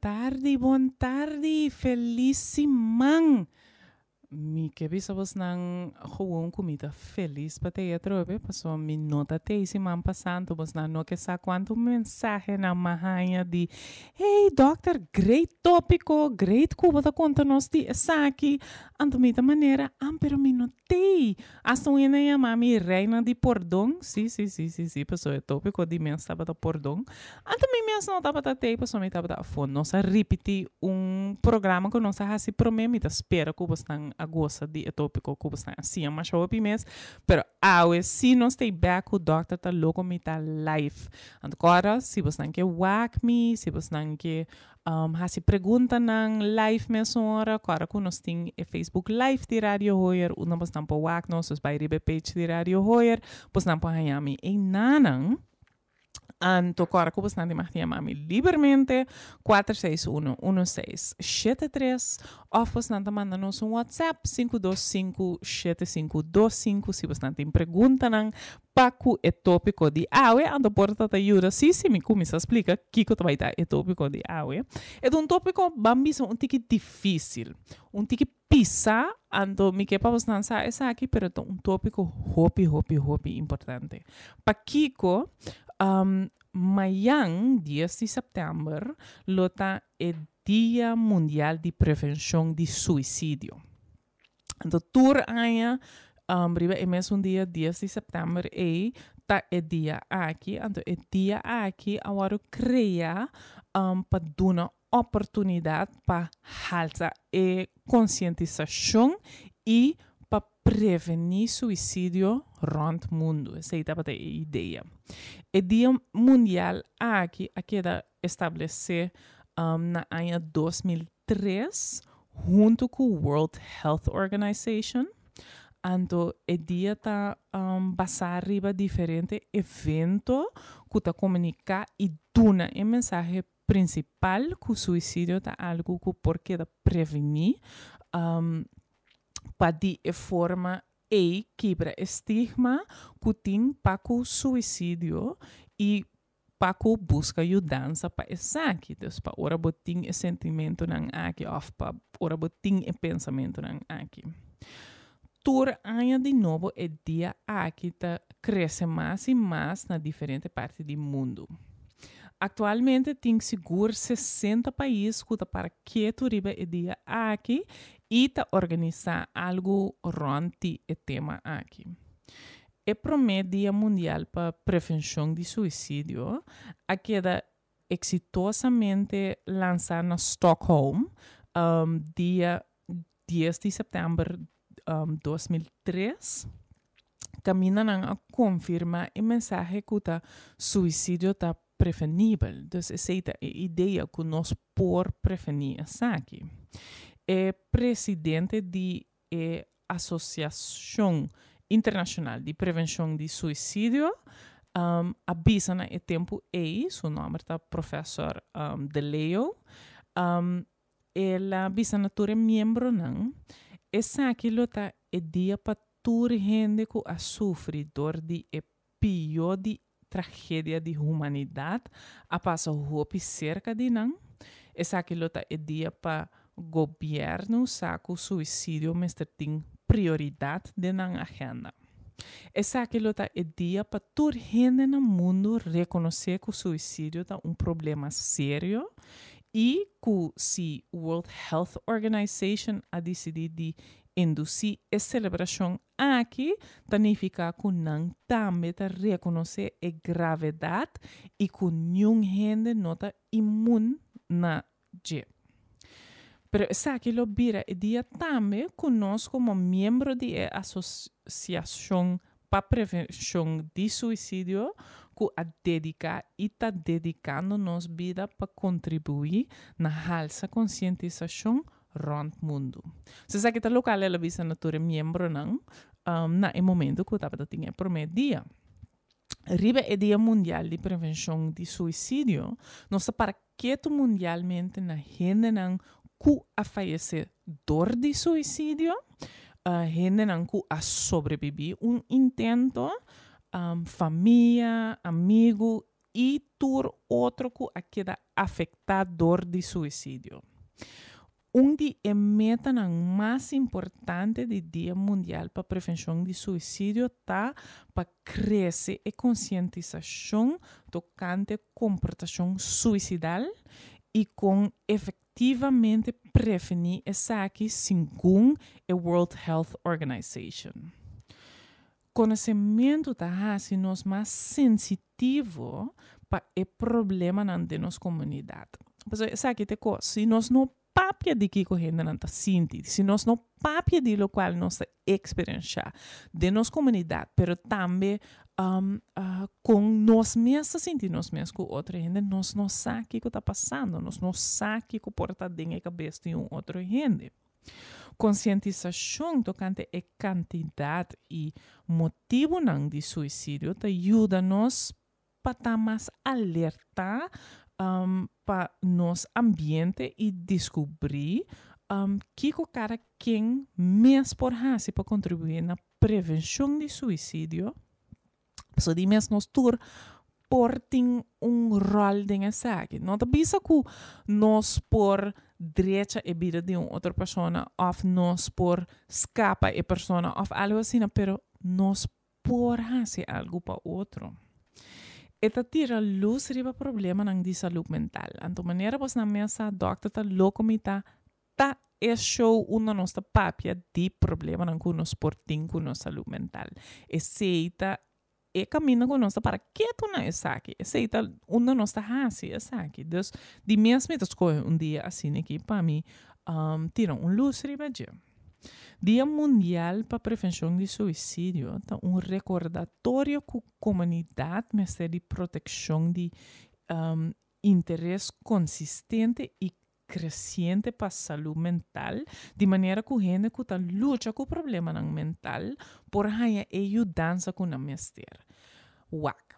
tardi, bon tardi, felis siman! Mi ke bisa bosnan gewoon ku mi ta felis pa tei atrobe, pasobra mi no ta tei siman pasá, anto bosnan no ke sa kuantu mensahenan m'a haña di, Hey dòkter, great tópiko, great ku bo ta konta nos di esaki. Anto mi ta manera, An, pero mi no tei. Asta un hende a yama mi reina di pordon. Sí, sí, sí, sí, sí, pasobra e tópiko di mes tabata pordon. Anto mi mes no tabata tei pasobra mi tabata afó. Nos a ripití un programa ku nos a hasi promé. Mi ta spera ku bosnan a gosa di e tópiko ku bosnan a siña masha hopi mes. Pero awe sí nos tei bèk ku Dòkter Ta Loko Mi Ta live. Anto kòrda si bosnan ke wak mi, si bosnan ke Hasi preguntanan live mesora, kòrda ku nos tin e Facebook live di Radio Hoyer, unda bosnan por wak nos, dus bai riba e page di Radio Hoyer, bosnan por haña mi einanan. Anto kòrda ku bosnan tin mag di yama mi libermente, 461 1673, òf bosnan ta manda nos un WhatsApp, 525 7525, si bosnan tin preguntanan Pa ku e tópiko di awe, anto por ta ta yuda si si mi kuminsá splika kiko ta bai ta e tópiko di awe. E ta un tópiko, ban bisa, un tiki difísil, un tiki pisá, anto mi ke pa bosnan sa esaki, pero ta un tópiko hopi, hopi, hopi importante. Pakiko? Mayan, dies di sèptèmber, lo ta e Dia Mundial di Prevenshon di Suisidio. Anto tur aña riba e mesun dia dies di sèptèmber ei ta e dia aki. Anto e dia aki a wòrdu krea pa duna oportunidat pa halsa e konsientisashon i pa prevení suisidio rònt mundu. Esei tabata e idea. E dia mundial aki a keda establesé na aña 2003 huntu ku World Health Organization. Anto e dia ta basá riba diferente evento ku ta komuniká i duna e mensahe prinsipal ku suisidio ta algu ku por keda prevení pa di e forma ei kibra e stigma ku tin pa ku suisidio i pa ku buska yudansa pa esaki. Dus pa ora bo tin e sentimentunan aki òf pa ora bo tin e pensamentunan aki. Tur aña di nobo e dia aki ta krese mas i mas na diferente parti di mundu. Aktualmente tin sigur 60 pais ku ta para ketu riba e dia aki i ta organisá algu rònt di e tema aki. E promé Dia Mundial pa Prevenshon di Suisidio a keda eksitosamente lansá na Stockholm dia dies di sèptèmber 2003, kaminda nan a konfirmá e mensahe ku ta suisidio ta prevenibel. Dus esei ta e idea ku nos por prevení esaki. E presidente di E Asosiashon Internashonal di Prevenshon di Suisidio a bisa na e tempu ei, su nòmber ta Profèsor De Leo, el a bisa na tur e miembronan, Esaki lo ta e dia pa tur hende ku a sufri dor di e pió di tragedia di humanidat a pasa hopi serka di nan. Esaki lo ta e dia pa gobièrnu sa ku suisidio mester tin prioridat den nan agenda. Esaki lo ta e dia pa tur hende na mundu rekonosé ku suisidio ta un problema serio i ku si World Health Organization a disidí di indusí e selebrashon Aki ta nifiká ku nan tambe ta rekonosé e gravedat i ku niun hende no ta immun na dje. Pero esaki lo bira e dia tambe ku nos komo miembro di e Asosiashon pa Prevenshon di Suisidio ku a dediká i ta dedikando nos bida pa kontribuí na halsa konsientisashon rònt mundu. So esaki ta lokal el a bisa na tur e miembronan na e momento ku tabata tin e promé dia. Riba e Dia Mundial di Prevenshon di Suisidio, nos ta para ketu mundialmente na hendenan ku a fayesé dor di suisidio, hendenan ku a sobrebibí un intento, famia, amigu. i tur otro ku a keda afektá dor di suisidio. Un di e metanan mas importante di Dia Mundial pa Prevenshon di Suisidio ta pa krese e konsientisashon tokante komportashon suisidal i kon efektivamente prevení esaki segun e World Health Organization. Konosementu ta hasi nos mas sensitivo pa e problemanan den nos komunidat. Pasobra esaki ta e kos, si nos no papia di kiko hendenan ta sinti, si nos no papia di lokual nos ta eksperenshá den nos komunidat, pero tambe kon nos mes ta sinti nos mes ku otro hende, nos no sa kiko ta pasando, nos no sa kiko por ta den e kabes di un otro hende. Konsientisashon tokante e kantidat i motibunan di suisidio ta yuda nos pa ta mas alerta pa nos ambiente i diskubrí kiko kada ken mes por hasi pa kontribuí na prevenshon di suisidio. Pasobra di mes nos tur por tin un ròl den esaki. No ta bisa ku nos por drecha e bida di un otro persona òf nos por skapa e persona òf algu asina, pero nos por hasi algu pa otro. E ta tira lus riba problemanan di salud mental. Anto manera bosnan mes sa, dòkter ta loko mi ta Ta e show unda nos ta papia di problemanan ku nos por tin ku nos salud mental. Esei ta e kaminda ku nos ta para ketu na esaki. Esei ta unda nos ta hasi esaki. Dus di mes mi ta skohe un dia asina aki pa mi tira un lus riba dje. Dia Mundial pa Prevenshon di Suisidio ta un rekordatorio ku komunidat mester di protekshon di interes konsistente i kresiente pa salú mental, di manera ku hende ku ta lucha ku problemanan mental por haña e yudansa ku nan mester. Wak.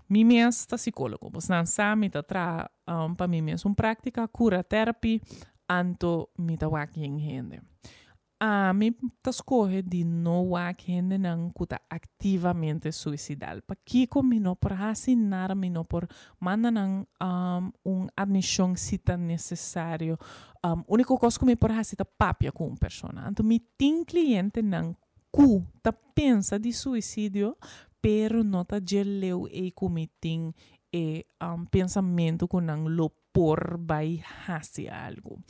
Mi mes ta sikólogo. Bosnan sa mi ta traha pa mi mes un práktika, kura tèrapy, anto mi ta wak yen hende. Ami ta skohe di no wak hendenan ku ta aktivamente suisidal. Pakiko mi no por hasi nada, mi no por manda nan un admishon si ta nesesario. Úniko kos ku mi por hasi ta papia ku un persona. Anto mi tin klientenan ku ta pensa di suisidio, pero no ta dje leu ei ku mi tin e pensamentu ku nan lo por bai hasi algu.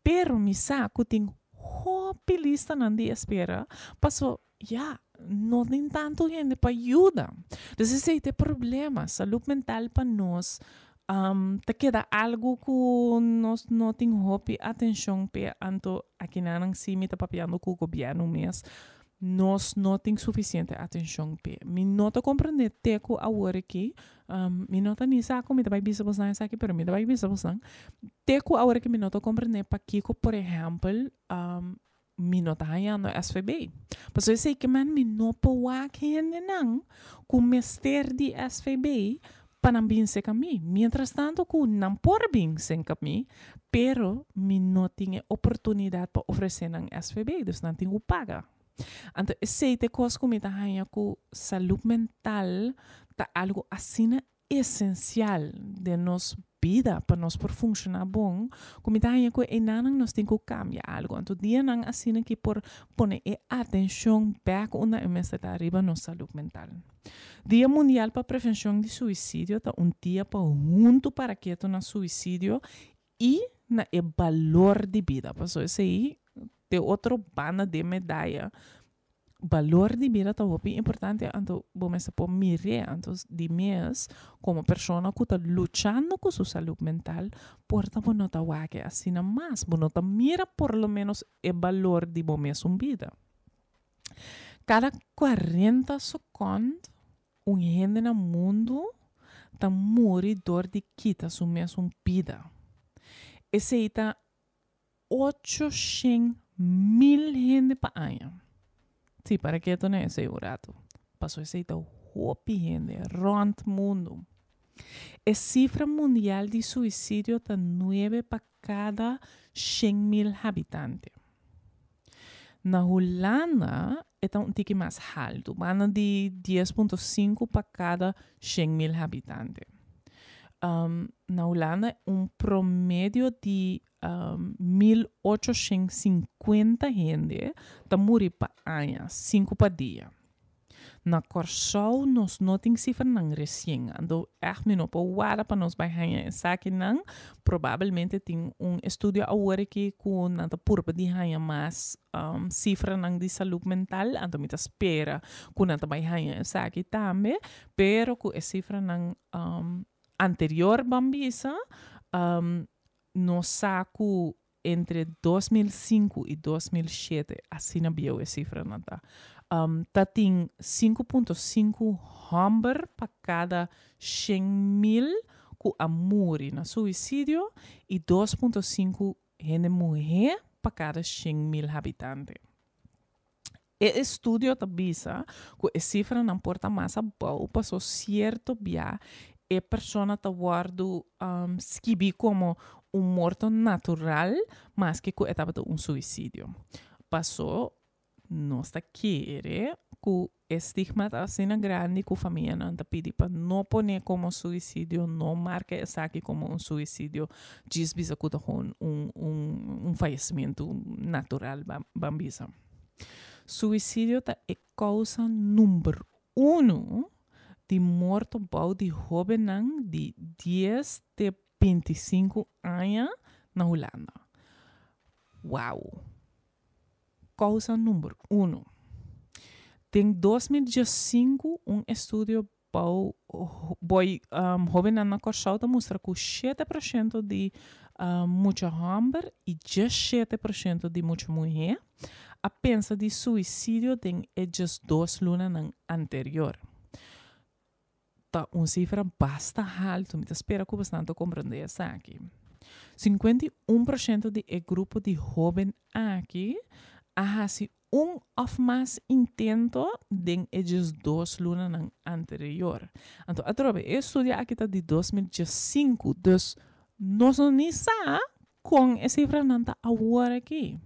Pero mi sa ku tin hopi listanan di espera, paso ya, no tin tantu hende pa yuda. Dus esei ta e problema, salud mental pa nos ta keda algu ku nos no tin hopi atenshon p'e, anto akinanan si mi ta papiando ku gobièrnu mes, Nos no tin sufisiente atenshon p'e. Mi no ta komprendé te ku awor aki, mi no ta ni sa ku mi ta bai bisa bosnan esaki, pero mi ta bai bisa bosnan, te ku awor aki mi no ta komprendé pakiko, por ehèmpel, mi no ta hañando SVB. Pasobra esei ke men mi no por wak hendenan ku mester di SVB pa nan bin serka mi. Mientras tanto ku nan por bin serka mi, pero mi no tin e oportunidat pa ofresé nan SVB, dus nan tin ku paga. Anto esei ta e kos ku mi ta haña ku salud mental ta algu asina esensial den nos bida pa nos por funshoná bon, ku mi ta haña ku einanan nos tin ku kambia algu. Anto dianan asina ki por pone e atenshon bèk unda e mester ta riba nos salud mental. Dia Mundial pa Prevenshon di Suisidio ta un dia pa huntu para ketu na suisidio i na e balor di bida. Pasobra esei t'e otro banda di e medaya. Balor di bida ta hopi importante, anto bo mester por mir'é. Anto di mes komo persona ku ta luchando ku su salud mental por ta bo no ta wak e asina mas. Bo no ta mira por lo menos e balor di bo mesun bida. Kada kuarenta sekònd un hende na mundu ta muri dor di kita su mesun bida. Esei ta 800 mil hende pa aña. Sí, para keto na esei un ratu. Pasobra esei ta hopi hende rònt mundu. E sifra mundial di suisidio ta nuebe pa kada 100 mil habitante. Na Hulanda. e ta un tiki mas haltu, banda di 10.5 pa kada 100.000 habitante. Na Hulanda un promedio di 1850 hende ta muri pa aña, sinku pa dia. Na Kòrsou nos no tin sifranan resien, anto ègt mi no por warda pa nos bai haña esakinan. Probablemente tin un estudio awor aki ku nan ta purba di haña mas sifranan di salud mental, anto mi ta spera ku nan ta bai haña esaki tambe, pero ku e sifranan anterior ban bisa nos sa ku entre 2005 i 2007, asina bieu e sifranan ta, ta tin 5.5 hòmber pa kada 100.000 ku a muri na suisidio i 2.5 hende muhé pa kada 100.000 habitante. E estudio ta bisa ku e sifranan por ta mas abou paso sierto bia e persona ta wòrdu skibí komo un morto natural maske ku e tabata un suisidio. Paso nos ta kere ku e stigma ta asina grandi ku famianan ta pidi pa no pone komo suisidio, no marka esaki komo un suisidio, djis bisa ku ta gewoon un un fayesimentu natural ban bisa. Suisidio ta e kousa number unu di morto bou di hóbennan di dies te 25 aña na Hulanda. Wou! Kousa number unu. Den 2015 un estudio bou boi hóbennan na Kòrsou ta mustra ku 7% di mucha hòmber i 17% di mucha muhé a pensa di suisidio den e 12 lunanan anterior. Ta un sifra basta haltu, mi ta spera ku bosnan ta komprondé esaki. 51% di e grupo di hóben aki a hasi un òf mas intento den e 12 lunanan anterior. Anto atrobe e estudio aki ta di 2015, dus nos no ni sa kon e sifranan ta awor aki.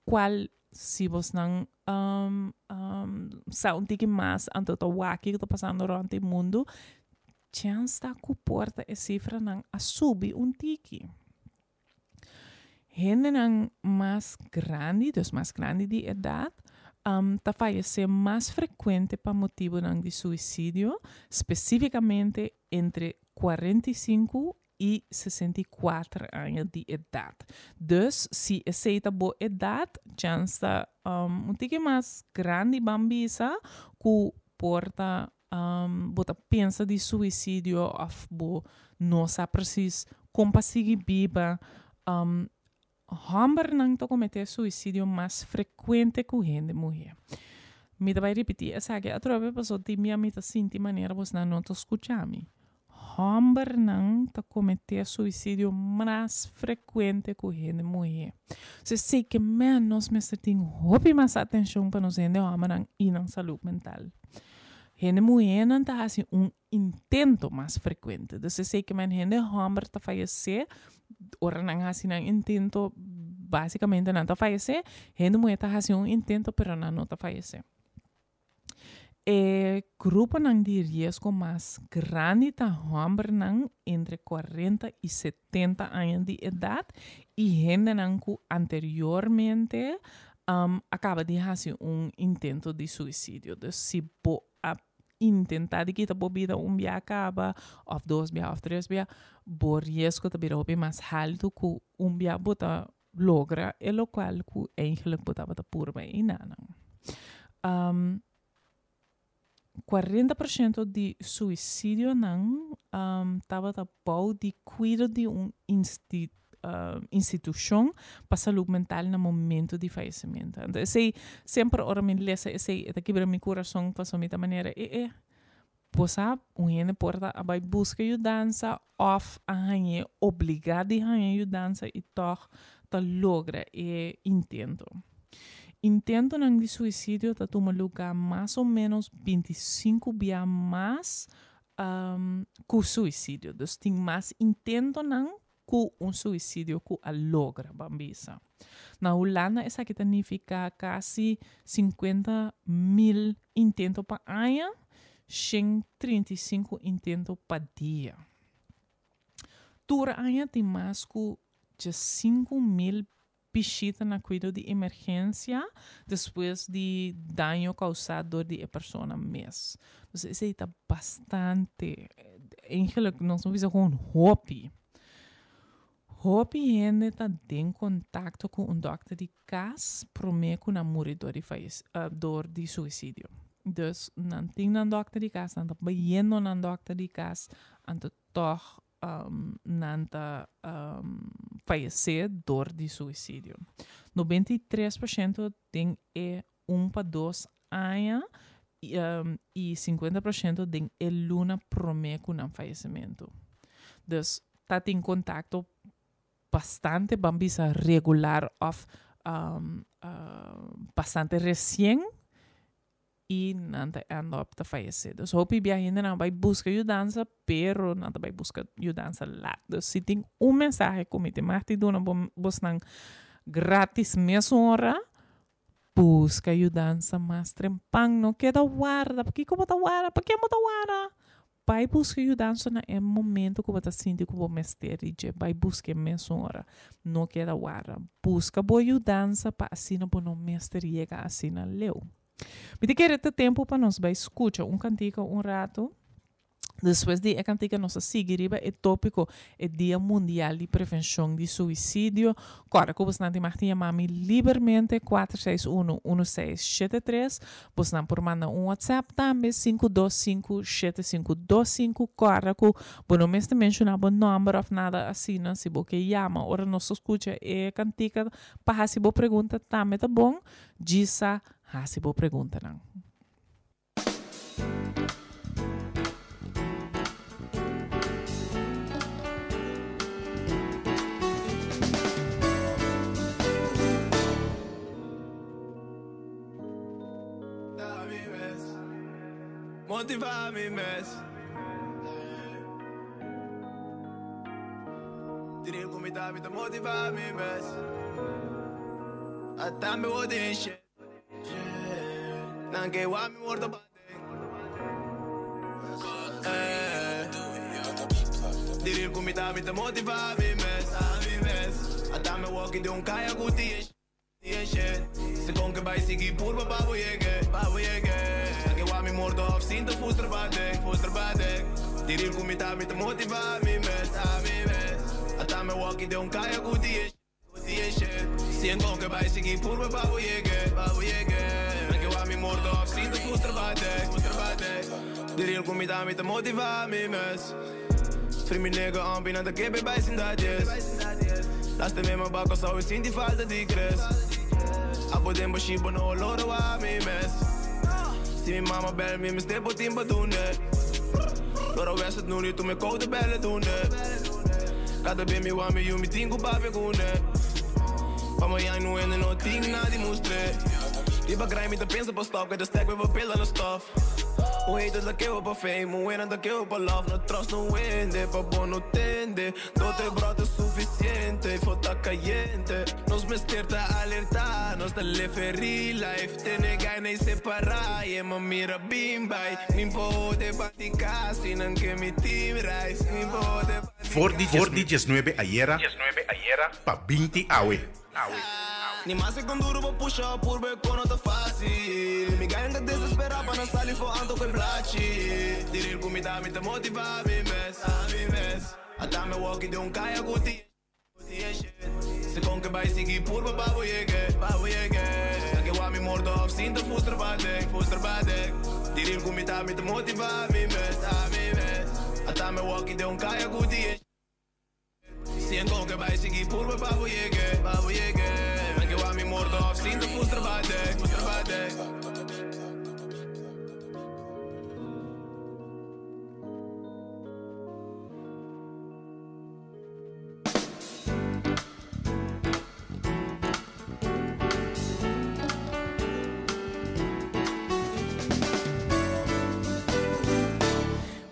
Kual si bosnan sa un tiki mas anto ta wak kiko ta pasando rònt e mundu, chèns ta ku por ta e sifranan a subi un tiki. Hendenan mas grandi, dus mas grandi di edat, ta fayesé mas frekuente pa motibunan di suisidio, spesífikamente entre 45 i 64 aña di edat. Dus si esei ta bo edat, chèns ta un tiki mas grandi ban bisa ku por ta bo ta pensa di suisidio òf bo no sa presis kon pa sigui biba. Hòmbernan ta kometé suisidio mas frekuente ku hende muhé. Mi ta bai ripití esaki atrobe pasobra tin bia mi ta sinti manera bosnan no ta skucha mi. Hòmbernan ta kometé suisidio mas frekuente ku hende muhé. So esei ke men nos mester tin hopi mas atenshon pa nos hende hòmbernan i nan salú mental. Hende muhénan ta hasi un intento mas frekuente. Dus esei ke men hende hòmber ta fayesé ora nan hasi nan intento, básikamente nan ta fayesé. Hende muhé ta hasi un intento pero nan no ta fayesé. E gruponan di riesgo mas grandi ta hòmbernan entre 40 i 70 aña di edat i hendenan ku anteriormente a kaba di hasi un intento di suisidio. Dus si bo a intentá di kita bo bida un bia kaba òf dos bia òf tres bia, bo riesgo ta bira hopi mas haltu ku un bia bo ta logra e lokual ku eigenlijk bo tabata purba einanan. 40% di suisidionan tabata bou di kuido di un institushon pa salud mental na momento di fayesimentu. Anto esei semper ora mi lesa esei e ta kibra mi kurason pasobra mi ta manera e e bo sa un hende por ta a bai buska yudansa òf a hañ'é obligá di haña yudansa i tòg ta logra e intento. Intentonan di suisidio ta tuma lugá mas o ménos 25 bia mas ku suisidio. Dus tin mas intentonan. ku un suisidio ku a logra, ban bisa. Na Hulanda esaki ta nifiká kasi 50 mil intento pa aña, 135 intento pa dia. Tur aña tin mas ku 5 mil bishita na kuido di emergensia despues di daño kousá dor di e persona mes. Dus esei ta bastante. Eigenlijk nos por bisa gewoon hopi. Hopi hende ta den kontakto ku un dòkter di kas promé ku nan muri dor di suisidio. Dus nan tin nan dòkter di kas, nan ta bayendo nan dòkter di kas, anto tòg nan ta fayesé dor di suisidio. 93% den e 1 pa 2 aña i 50% den e luna promé ku nan fayesimentu. Dus ta tin kontakto bastante, ban bisa, regular òf bastante resien i nan ta end up ta fayesé. Dus hopi bia hende nan bai buska yudansa, pero nan ta bai buska yudansa lat. Dus si tin un mensahe ku mi ta mag di duna bosnan gratis mesora, buska yudansa mas trempan, no keda warda. Pakiko bo ta warda? Pakiko bo ta warda? Bai buska yudansa na e momento ku bo ta sinti ku bo mester di dje. Bai buska mesora. No keda warda. Buska bo yudansa pa asina bo no mester yega asina leu. Mi ta kere ta tempu pa nos bai skucha un kantika un ratu. Despues di e kantika nos a sigui riba e tópiko e Dia Mundial di Prevenshon di Suisidio. Kòrda ku bosnan tin mag di yama mi libermente 461 1673. Bosnan por manda un WhatsApp tambe 525 7525. Kòrda ku bo no mester menshoná bo nòmber òf nada asina. Si bo ke yama ora nos skucha e kantika pa hasi bo pregunta tambe ta bon. Djisa hasi bo preguntanan. Motivá mi mes. Drill ku mi ta motivá mi mes. Ata mi word shit. Nan ke wak mi morto baden. Drill ku mi ta motivá mi mes. Mi mes. Ata mi walkie den un kaya ku tin shit. Se kon ke bai sigui purba pa bo yega, pa bo yega. Nan ke wak mi morto òf sinta frustra baden, frustra baden. Drill ku mi ta motivá mi mes, mi mes. Ata mi walkie den un kaya ku tin shit. Se kon ke bai sigui purba pa bo yega, pa bo yega. Nan ke wak mi morto òf sinta frustra baden, frustra baden. Drill ku mi ta motivá mi mes. Free mi nigga on bina ta kebe bai sin dat yes. Laste me ma bako sau sinti falta di kres. Abo den bo shibo no oloro wa mi mes. Si mi mama bel mi mi stepo timba dunde. Lora west het nu niet toen me koude bellen doende. Kada be mi wa mi yu mi tingu papia kune. Pa mañana nu ende no ting na di mustre. Riba grind mi ta pensa pa stop, keda stack met papel aan de stof. Hoe heet het, la pa fame, hoe heet het, pa love, no trust no wende, pa bo no tende. Tot e brota sufisiente, fota caliente. Nos mester ta alerta, nos ta live real life. Tene guy nee separa, ye ma mira bim bai. Min pode bati kasi, nan ke mi team rise. Min pode For di 19 ayera pa 20 awe. Ni mas con duro pa push up, purbe kono ta fásil. Mi guy ta desesperá pa no sali fo anto koi blachi. Drill ku mi ta motivá mi mes, mi mes. Ata mi walkie den un kaya ku tin shit. Se kon ke bai sigui purba pa bo yega, pa bo yega. Nan ke wak mi morto òf sinta frustra baden, frustra baden. Drill ku mi ta motivá mi mes, mi mes. Ata mi walkie den un kaya ku tin. Se kon ke bai sigui purba pa bo yega, pa bo yega. Nan ke wak mi morto òf sinta frustra baden, frustra baden.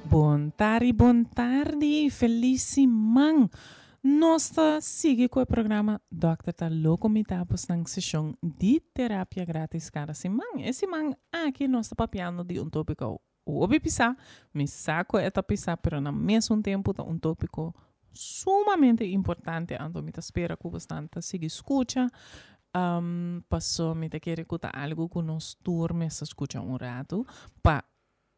Bon tardi, bon tardi, felis siman. Nos ta sigui ku e programa Dòkter ta Loko Mi ta bosnan seshon di terapia gratis kada siman. E siman aki nos ta papiando di un tópiko hopi pisá. Mi sa ku e ta pisá pero na mesun tempu ta un tópiko sumamente importante anto mi ta spera ku bosnan ta sigui skucha paso mi ta kere ku ta algu ku nos tur mester skucha un ratu pa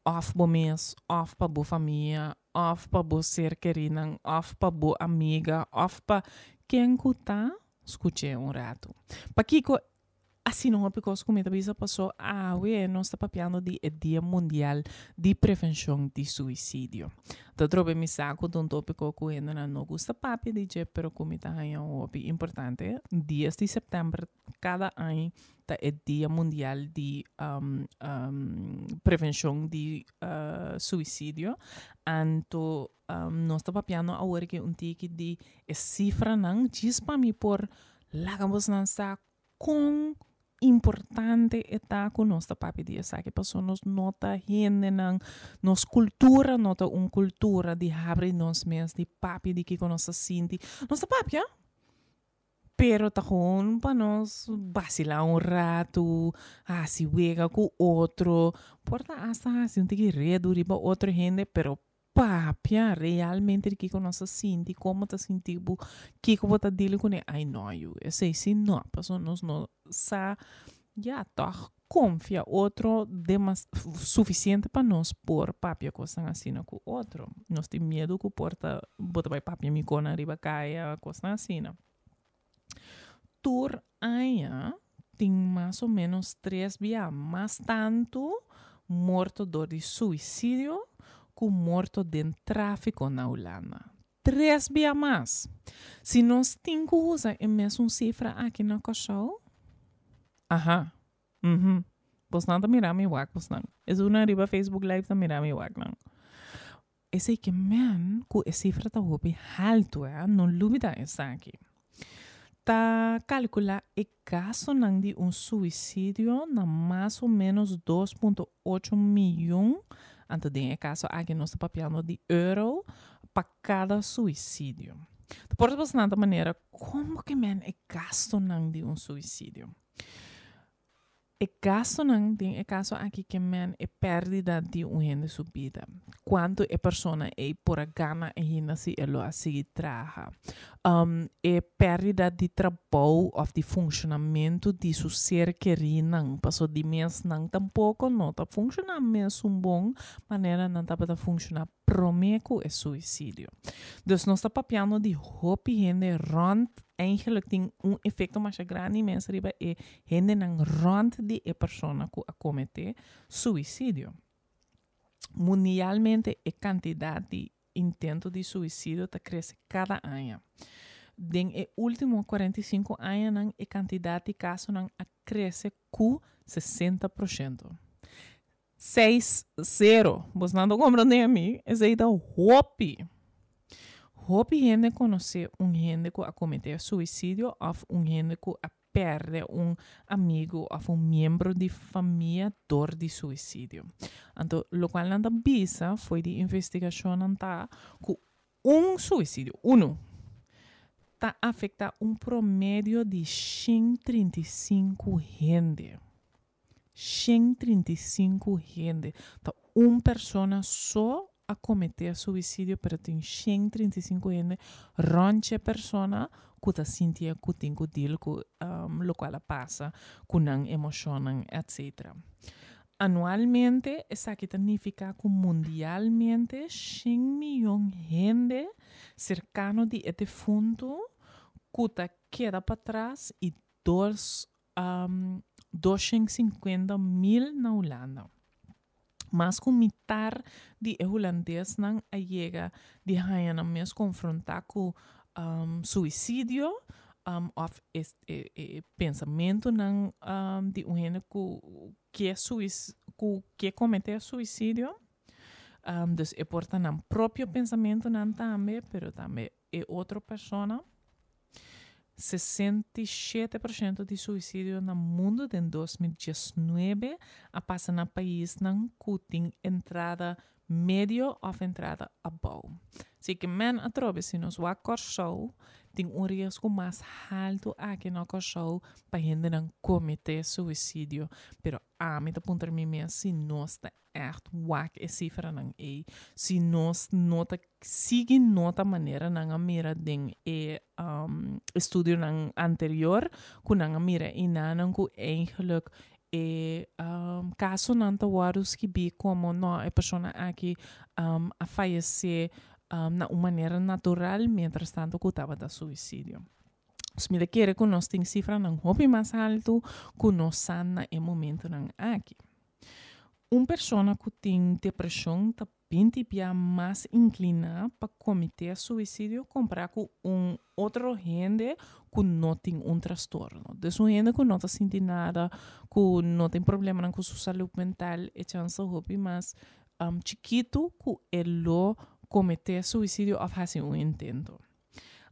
òf bo mes, òf pa bo famia, òf pa bo ser kerinan, òf pa bo amiga, òf pa ken ku ta, skuch'é un ratu. Pakiko asina hopi kos ku mi ta bisa? Pasó awe nos ta papiando di e Dia Mundial di Prevenshon di Suisidio. Ta trobe mi sa ku ta un tópiko ku hendenan no gusta papia di dje, pero ku mi ta haña hopi importante. Dies di sèptèmber Kada aña ta e Dia Mundial di Prevenshon di Suisidio. Anto nos ta papiando awor aki un tiki di e sifranan djis pa mi por laga bosnan sa kon importante e ta ku nos ta papia di esaki pasobra nos no ta hendenan, nos kultura no ta un kultura di habri nos mes, di papia di kiko nos ta sinti. Nos ta papia. Pero ta gewoon pa nos basilá un ratu, hasi wega ku otro, por ta asta hasi un tiki redu riba otro hende, pero papia realmente di kiko nos ta sinti, komo ta sinti bo, kiko bo ta dil kuné, ai no yu, esei si no, pasobra nos no sa ya tòg konfia otro demas sufisiente pa nos por papia kosnan asina ku otro. Nos tin miedu ku por ta bo ta bai papia mi konan riba kaya, kosnan asina. Tur aña tin mas o menos tres bia mas tantu morto dor di suisidio ku morto den tráfiko na Hulanda. Tres bia mas. Si nos tin ku usa e mesun sifra aki na Kòrsou, aha, uhum, bosnan ta mira mi wak bosnan. Esunnan riba Facebook live ta mira mi wak nan. Esei ke men ku e sifra ta hopi haltu, eh, no lubida esaki. Ta kalkulá e gastonan di un suisidio na mas o ménos 2.8 miyon, anto den e kaso aki nos ta papiando di euro, pa kada suisidio. Ta por ta nan ta manera, komo ke men e gastonan di un suisidio? E gastonan den e kaso aki ke men e pèrdida di un hende su bida. Kuantu e persona ei por a gana ainda si e lo a sigui traha. E pèrdida di trabou òf di funshonamentu di su ser kerínan, paso di mes nan tampoko no ta funshoná mesun bon manera nan tabata funshoná promé ku e suisidio. Dus nos ta papiando di hopi hende rònt, eigenlijk tin un efekto masha grandi mes riba e hendenan rònt di e persona ku a kometé suisidio. Mundialmente e kantidat di intento di suisidio ta krese kada aña. Den e último 45 añanan e kantidat di kasonan a krese ku 60 porshento. Seis sero. Bosnan ta komprondé mi? Esei ta hopi. Hopi hende konosé un hende ku a kometé suisidio òf un hende ku a pèrdè un amigu òf un miembro di famia dor di suisidio. Anto lokual nan ta bisa fo'i di investigashonnan ta ku un suisidio, unu, ta afektá un promedio di 135 hende. 135 hende. Ta un persona so a kometé suisidio pero tin 135 hende rònt dje persona ku ta sintié ku tin ku deal ku lokual a pasa ku nan emoshonnan etcetera. Anualmente esaki ta nifiká ku mundialmente shen miyon hende serkano di e defuntu ku ta keda patras i dos 250 mil na Hulanda. Mas ku mitar di e hulandesnan a yega di haña nan mes konfrontá ku suisidio òf e pensamentunan di un hende ku ke ku ke kometé suisidio. Dus e por ta nan propio pensamentunan tambe, pero tambe e otro persona. 67% di suisidio na mundu den 2019 a pasa na paisnan ku tin entrada medio òf entrada abou. Así ke men atrobe si nos wak Kòrsou tin un riesgo mas haltu aki na Kòrsou pa hendenan kometé suisidio. Pero ami ta puntra mi mes si nos ta ègt wak e sifranan ei, si nos no ta sigui nota manera nan a mira den e estudionan anterior ku nan a mira einanan ku eigenlijk e kasonan ta wòrdu skibí komo no e persona aki a fayesé na un manera natural mientras tanto ku tabata suisidio. Dus mi ta kere ku nos tin sifranan hopi mas haltu ku nos sa na e momentonan aki. Un persona ku tin depreshon ta 20 bia mas inkliná pa kometé suisidio kompará ku un otro hende ku no tin un trastorno. Dus un hende ku no ta sinti nada, ku no tin problemanan ku su salú mental, e chans ta hopi mas chikitu ku e lo kometé suisidio òf hasi un intento.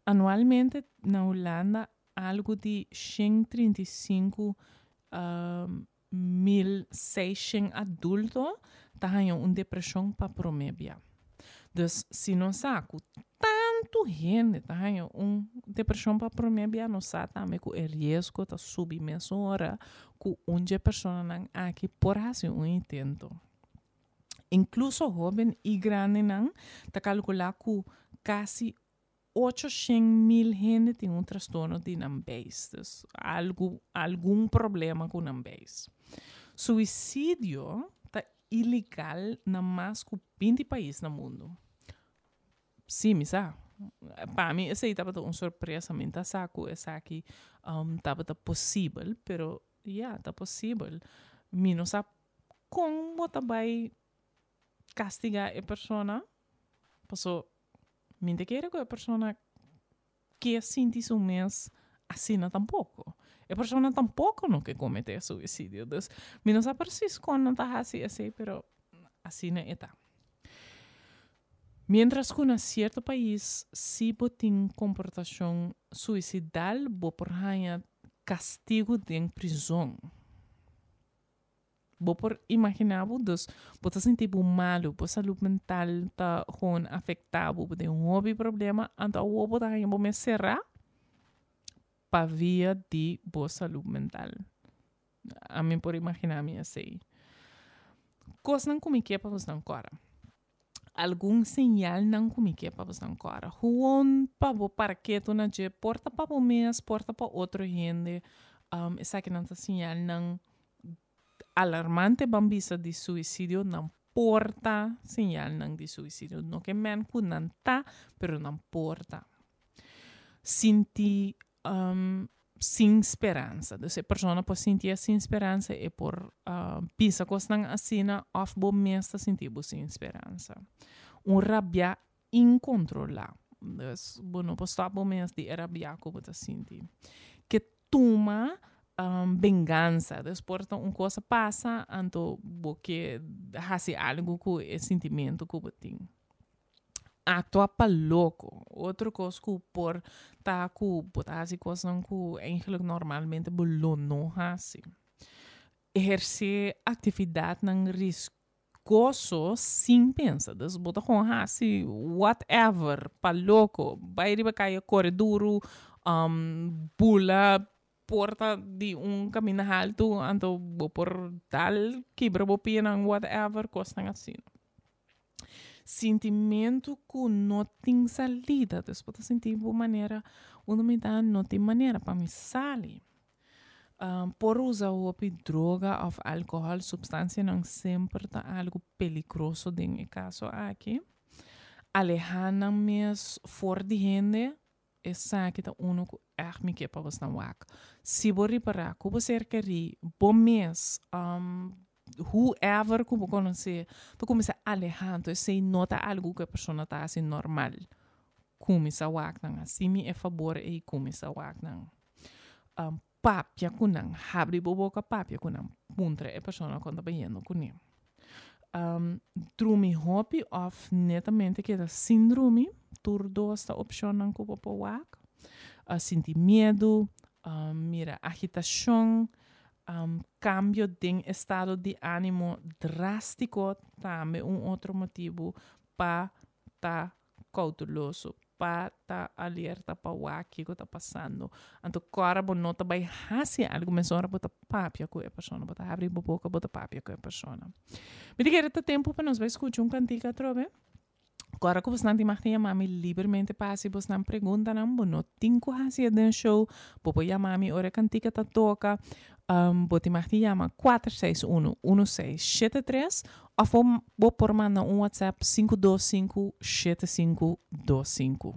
Anualmente na Hulanda algu di 135 1600 adulto ta haña un depreshon pa promé bia. Dus si nos sa ku tantu hende ta haña un depreshon pa promé bia, nos sa tambe ku e riesgo ta subi mesora ku un dje personanan aki por hasi un intento. Inkluso hóben i grandinan ta kalkulá ku kasi 800.000 hende tin un trastorno di nan beis, dus algu, algun problema ku nan beis. Suisidio ta ilegal na mas ku 20 pais na mundu. Sí, mi sa. Pa mi esei tabata un sorpresa, mi ta sa ku esaki um, tabata posibel, pero ya, ta posibel. Mi no sa kon bo ta bai kastigá e persona, paso Mi ta kere ku e persona ke sinti su mes asina tampoko. E persona tampoko no ke kometé suisidio. Dus mi no sa presis kon nan ta hasi esei, pero asina e ta. Mientras ku na sierto pais si bo tin komportashon suisidal bo por haña kastigu den prizon. Bo por imaginá bo? Dus bo ta sinti bo malu, bo salud mental ta gewoon afektá bo, bo tin hopi problema, anto awor bo ta haña bo mes será pa via di bo salud mental. Ami por imaginá mi esei. Kosnan ku mi ke pa bosnan kòrda. Algun señalnan ku mi ke pa bosnan kòrda. Gewoon pa bo para ketu na dje, por ta pa bo mes, por ta pa otro hende, esakinan ta señalnan alarmante ban bisa di suicidio nan por ta señalnan di suicidio no ke men ku nan ta pero nan por ta sinti um, sin speransa dus e persona por sinti e sin speransa e por uh, bisa kosnan asina of bo mes ta sinti bo sin speransa un rabia incontrola dus bo no por stop bo mes di e rabia ku bo ta sinti ke tuma bengansa. Dus por ta un kos a pasa, anto bo ke hasi algu ku e sintimentu ku bo tin. Aktua pa loko. Otro kos ku por ta ku bo ta hasi kosnan ku eigenlijk normalmente bo lo no hasi. Ehersé aktividatnan riskoso sin pensa. Dus bo ta gewoon hasi whatever pa loko. Bai riba kaya kore duru, um, bula porta di un kaminda haltu, anto bo por dal kibra bo pianan whatever, kosnan asina. Sintimentu ku no tin salida. Dus bo ta sinti bo manera, unda mi ta no tin manera pa mi sali. Por usa hopi droga of alcohol, substancianan semper ta algo peligroso den e caso aki. Aleha nan mes for di hende, esaki ta uno cu echt mi ke pa bosnan wak. Si bo ripara cu bo ser keri, bo mes, whoever cu bo conoce, ta cuminsa aleha, anto esey no ta algo cu e persona ta haci normal. Cuminsa wak nan, haci mi e fabor ey, cuminsa wak nan. Papia ku nan, habri bo boka papia ku nan, puntra e persona kon ta bayendo kuné. Drumi hopi òf netamente keda sin drumi, tur dos ta opshonnan ku bo por wak. Sinti miedu, mira agitashon, kambio den estado di ánimo drástiko tambe un otro motibu pa ta kouteloso, pa ta alerta pa wak kiko ta pasando. Anto kòrda bo no ta bai hasi algu mesora bo ta papia ku e persona, bo ta habri bo boka bo ta papia ku e persona. Mi ta kere ta tempu pa nos bai skucha un kantika atrobe. Kòrda ku bosnan tin mag ta yama mi libermente pa hasi bosnan preguntanan. Bo no tin ku hasi e den show. Bo por yama mi ora e kantika ta toka. Bo tin mag di yama 461 1673 òf bo por manda un WhatsApp 525 7525.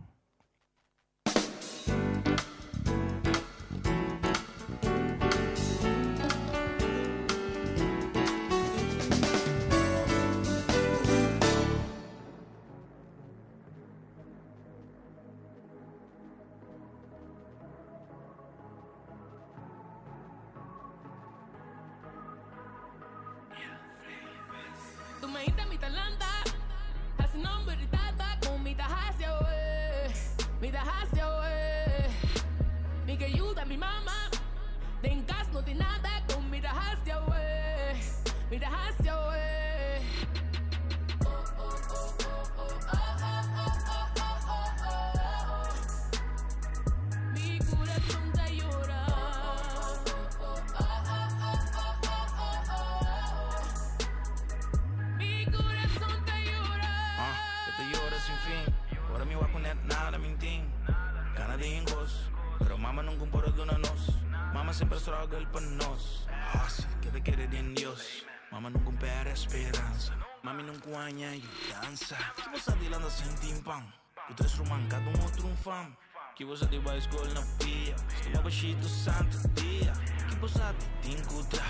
Ki bo sa di bai skol na pia Stuma bashito santo dia Ki bo sa di tin ku tra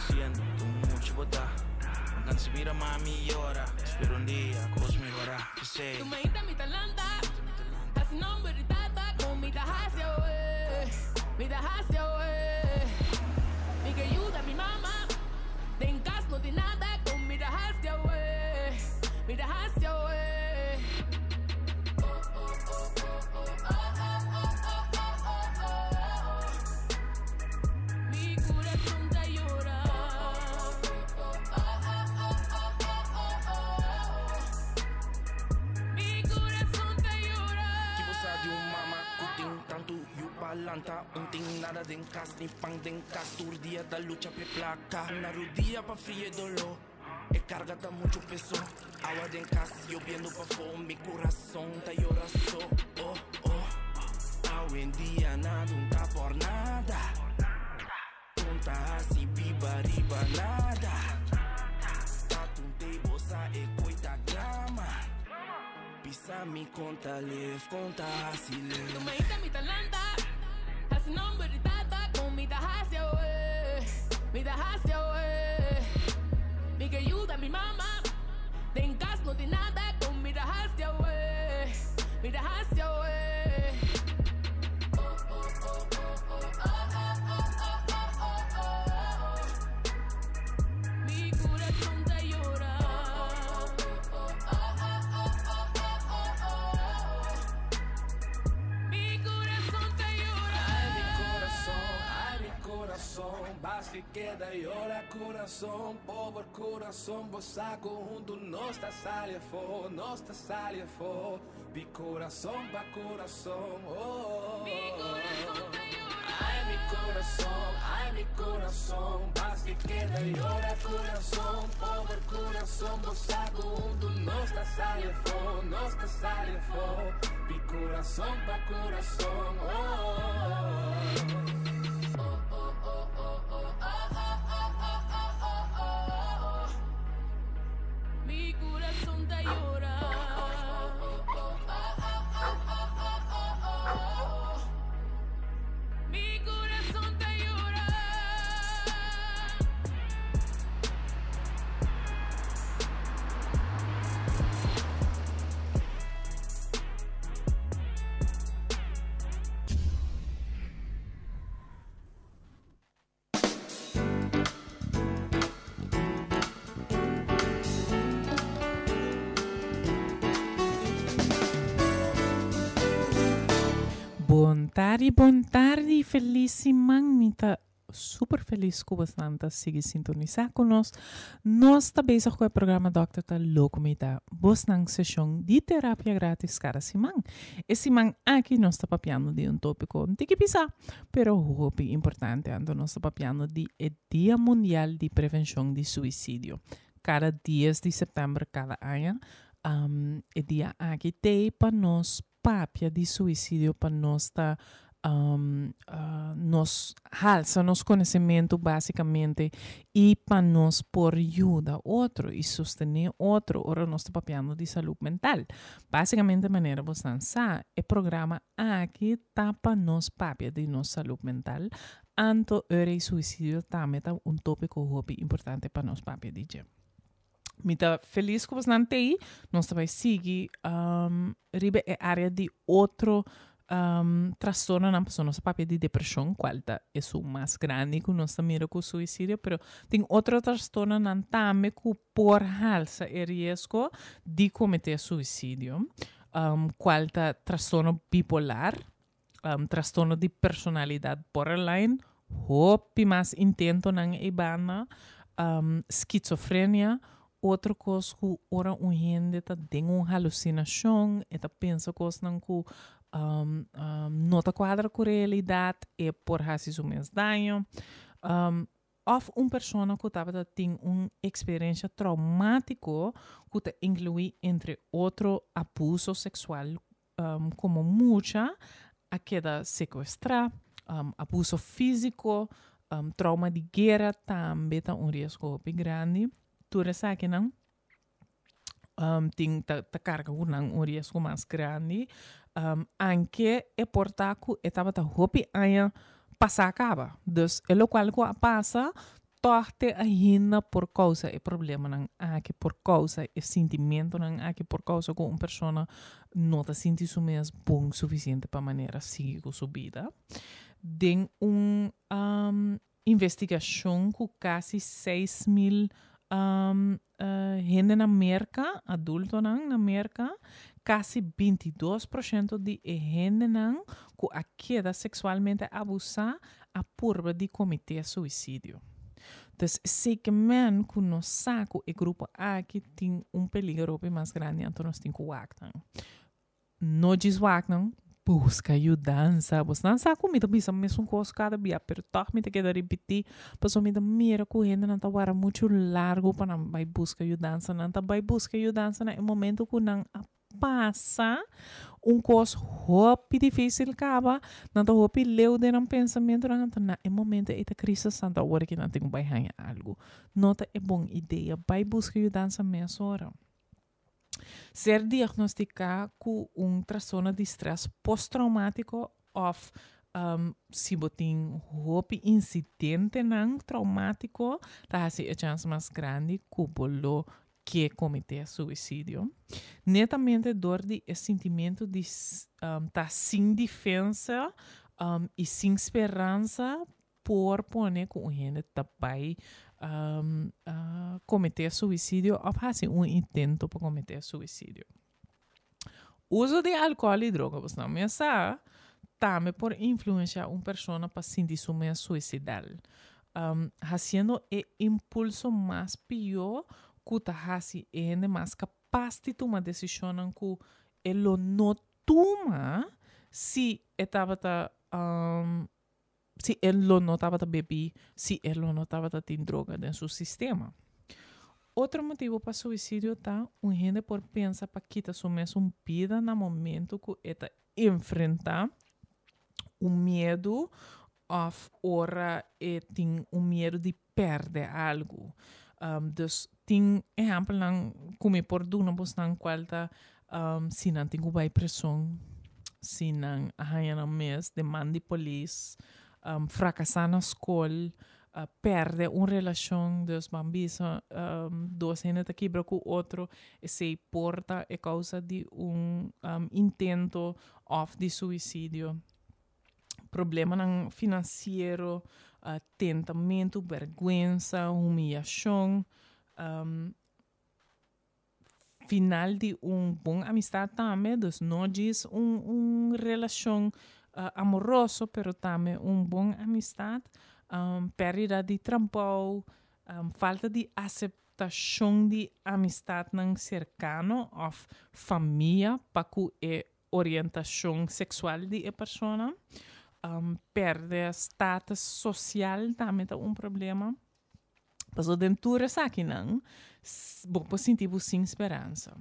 Siendo tu mucho bo ta Alcansa mira mami yora Spero un dia kos mehora P'esei Tu mainta mi ta lanta Hasi nomber di tata Kon mi ta hasi awe Mi ta hasi awe Mi ke yuda mi mama Den kas no tin nada Kon mi ta hasi awe Mi ta hasi awe. Ki bo sa di un mama ku tin tantu yu pa lanta Un tin nada den kas ni pan den kas Tur dia ta lucha p'e plaka Na rudia pa fria e doló E karga ta muchu peso Awa den kas yobiendo pafó Mi kurason ta yora so Oh oh Awendia nada un ta por nada Un ta hasi biba riba nada Tatum table sa e koi ta drama Bisa mi kon ta lef kon ta hasi lef Tu mainta mi ta lanta Hasi nomber di tata Kon mi ta hasi awe Mi ta hasi awe Mi ke yuda mi mama Den kas no tin nada Kon mi ta hasi awe Mi ta hasi awe Mi kurason ta yora Mi kurason ta yora Ay mi corazón, ay mi corazón Basta keda yora corazón Pober corazón, bo sa cu hunto nos ta sali afó Nos ta sali afó Di corazón pa corazón, oh Mi corazón ta yora Ay mi corazón, ay mi corazón Basta keda yora corazón Pober corazón, bo sa cu hunto nos ta sali afó Nos ta sali afó Di corazón pa corazón, oh Mi corazón ta yora Mi corazón ta yora tardi, bon tardi, felis siman. Mi ta super felis ku bosnan ta sigui sintonisá ku nos. Nos ta bezig ku e programa Dòkter ta Loko Mi Ta, bosnan seshon di terapia gratis kada siman. E siman aki nos ta papiando di un tópiko un tiki pisá, pero hopi importante. Anto nos ta papiando di e Dia Mundial di Prevenshon di Suisidio. Kada dies di sèptèmber kada aña, e dia aki t'ei pa nos papia di suisidio pa nos ta nos halsa nos konosementu básikamente i pa nos por yuda otro i sostené otro ora nos ta papiando di salud mental. Básikamente manera bosnan sa e programa aki ta pa nos papia di nos salud mental, anto ora e suisidio tambe ta un tópiko hopi importante pa nos papia di dje. Mi ta felis ku bosnan t'ei. Nos ta bai sigui um, riba e área di otro um, trastornonan, pasobra nos a papia di depreshon, kual ta esun mas grandi ku nos ta mira ku suisidio, pero tin otro trastornonan tambe ku por halsa e riesgo di kometé suisidio, um, kual ta trastorno bipolar, um, trastorno di personalidat borderline, hopi mas intentonan ei banda, um, skizofrenia, otro kos ku ora un hende ta den un halusinashon, e ta pensa kosnan ku um, um, no ta kuadra ku realidat, e por hasi su mes daño. Um, òf un persona ku tabata tin un eksperensha traumátiko ku ta inkluí entre otro abuso seksual komo mucha a keda sekuestrá, abuso físiko, trauma di guera tambe ta un riesgo hopi grandi. Tur esakinan tin ta ta karga ku nan un riesgo mas grandi. Anke e por ta ku e tabata hopi aña pasá kaba. Dus e lokual ku a pasa Tòg te ainda por kousa e problemanan aki, por kousa e sintimentunan aki, por kousa ku un persona no ta sinti su mes bon sufisiente pa manera sigui ku su bida. Den un investigashon ku kasi 6000 hende na Merka, adultonan na Merka, kasi 22% di e hendenan ku a keda seksualmente abusá a purba di kometé suisidio. Dus esei men ku nos sa ku e grupo aki tin un peligro hopi mas grandi, anto nos tin ku wak nan. No djis wak nan, buska yudansa. Bosnan sa ku mi ta bisa mesun kos kada bia, pero tòg mi ta keda ripití, pasobra mi ta mira ku hendenan ta wara muchu largu pa nan bai buska yudansa. Nan ta bai buska yudansa na e momento ku nan a pasa un kos hopi difísil kaba, nan ta hopi leu den nan pensamentunan, anto na e momento ei ta krisis anto awor ki nan tin ku bai haña algu. No ta e bon idea. Bai buska yudansa mesora. Ser diagnostiká ku un trastorno di strès postraumatiko òf si bo tin hopi insidentenan traumátiko ta hasi e chans mas grandi ku bo lo ke kometé suisidio. Netamente dor di e sintimentu di ta sin defensa i sin speransa por pone ku un hende ta bai kometé suisidio òf hasi un intento pa kometé suisidio. Uso di alkohòl i droga, bos nan mes sa, tambe por influensiá un persona pa sinti su mes suisidal, hasiendo e impulso mas pió ku ta hasi e hende mas kapas di tuma desishonnan ku e lo no tuma si e tabata si e lo no tabata bebí, si e lo no tabata tin droga den su sistema. Otro motibu pa suisidio ta un hende por pensa pa kita su mesun bida na momento ku e ta enfrentá un miedu òf ora e tin un miedu di pèrdè algu. Dus tin ehèmpelnan ku mi por duna bosnan kual ta si nan tin ku bai preson, si nan a haña nan mes den man di polis, frakasá na skol, pèrdè un relashon, dus ban bisa dos hende ta kibra ku otro, esei por ta e kousa di un intento òf di suisidio. Problemanan finansiero, tentamentu, bèrgwensa, humiyashon, final di un bon amistat tambe, dus no djis un un relashon. amoroso, pero tambe un bon amistat, pèrdida di trabou, falta di aseptashon di amistatnan serkano òf famia pa ku e orientashon seksual di e persona, pèrdè status sosial tambe ta un problema. Pasobra den tur esakinan bo por sinti bo sin speransa.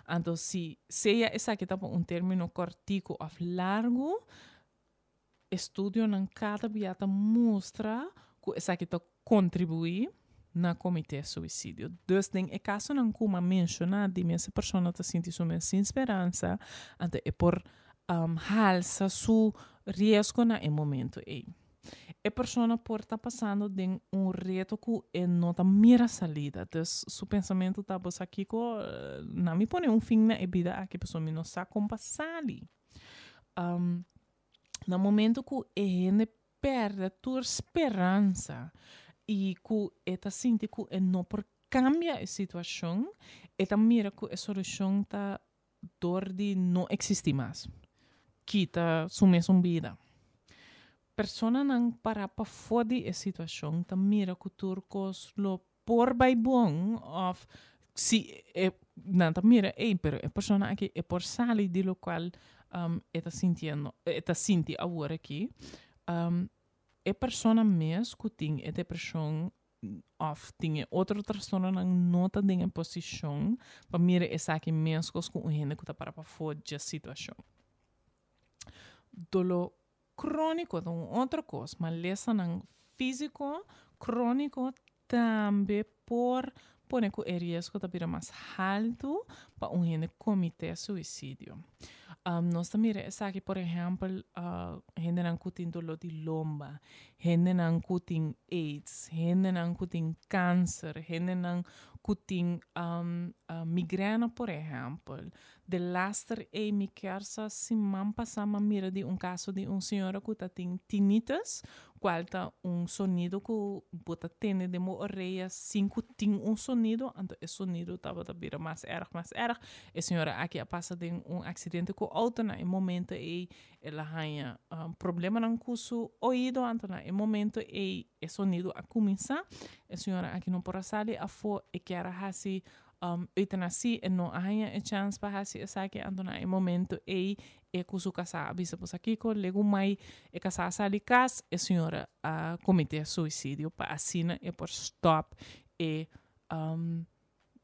Anto si sea esaki ta pa un término kòrtiku òf largu, estudionan kada bia ta mustra ku esaki ta kontribuí na kometé suisidio. Dus den e kasonan ku mi a menshoná di mes e persona ta sinti su mes sin speransa, anto e por halsa su riesgo na e momento ei. E persona por ta pasando den un reto ku e no ta mira salida. Dus su pensamentu ta, bo sa kiko, na mi pone un fin na e bida aki pasobra mi no sa kon pa sali. Na momento ku e hende pèrdè tur speransa i ku e ta sinti ku e no por kambia e situashon, e ta mira ku e solushon ta dor di no eksistí mas, kita su mesun bida. Personanan pará pafó di e situashon ta mira ku tur kos lo por bai bon òf si e nan ta mira ey pero e persona aki e por sali di lokual e ta sintiendo e ta sinti awor aki. E persona mes ku tin e depreshon òf tin e otro trastornonan no ta den e posishon pa mira esaki meskos ku un hende ku ta para pafó dje situashon. Doló króniko ta un otro kos, malesanan físiko króniko tambe por pone ku e riesgo ta bira mas haltu pa un hende kometé suisidio. Nos ta mira esaki por ehèmpel hendenan ku tin doló di lomba, hendenan ku tin aids, hendenan ku tin kanser, hendenan ku tin migrèna por ehèmpel. Delaster ei mi kier sa siman pasá m'a mira di un kaso di un señora ku ta tin tinnitus, kual ta un sonido ku bo ta tende den bo orea sin ku tin un sonido, anto e sonido tabata bira mas erg, mas erg. E señora aki a pasa den un aksidente ku outo, na e momento ei el a haña problemanan ku su oido, anto na e momento ei e sonido a kuminsá. E señora aki no por a sali afó, e kier a hasi Eutanasie, e no a haña e chans pa hasi esaki, anto na e momento ei e ku su kasá a bisa bosa kiko, legu mai e kasá a sali kas, e señora a kometé suisidio pa asina e por stòp e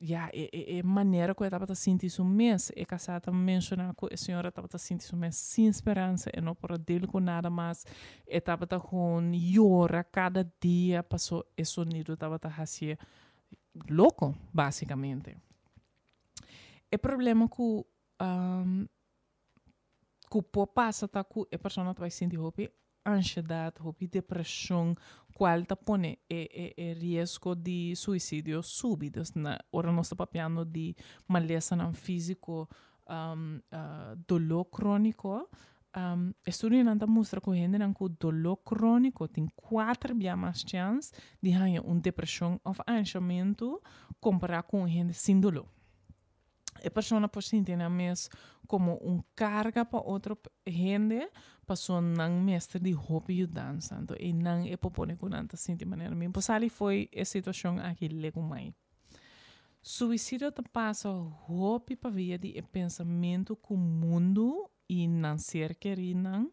ya e e e manera ku e tabata sinti su mes. E kasá ta menshoná ku e señora tabata sinti su mes sin speransa, e no por a deal ku nada mas, e tabata gewoon yora kada dia paso e sonido tabata hasié loko, básicamente. E problema ku ku por pasa ta ku e persona ta bai sinti hopi anshedat, hopi depreshon, kual ta pone e e e riesgo di suisidio subi. Dus na ora nos ta papiando di malesanan físiko, doló króniko, Estudionan ta mustra ku hendenan ku doló króniko tin kuater bia mas chèns di haña un depreshon òf anshamentu kompará ku un hende sin doló. E persona por sinti nan mes komo un karga pa otro hende pasobra nan mester di hopi yudansa. Anto einan e por pone ku nan ta sinti manera mi por sali fo'i e situashon aki legumai. Suisidio ta pasa hopi pa via di e pensamentu ku mundu i nan ser kerínan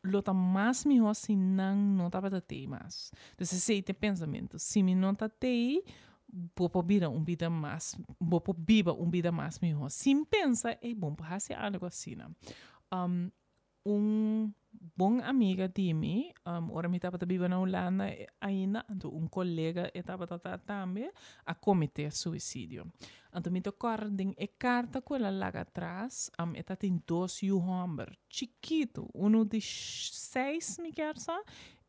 lo ta mas mihó si nan no tabata tei mas. Dus esei ta e pensamentu, si mi no ta tei, bo por bira un bida mas, bo por biba un bida mas mihó. Sin pensa, ey, bo por hasi algu asina. Un bon amiga di mi, ora mi tabata biba na Hulanda ainda, anto un kolega e tabata ta tambe, a kometé suisidio. Anto mi ta kòrda den e karta ku el a laga atras, e ta tin dos yu hòmber chikitu, unu di seis mi kier sa,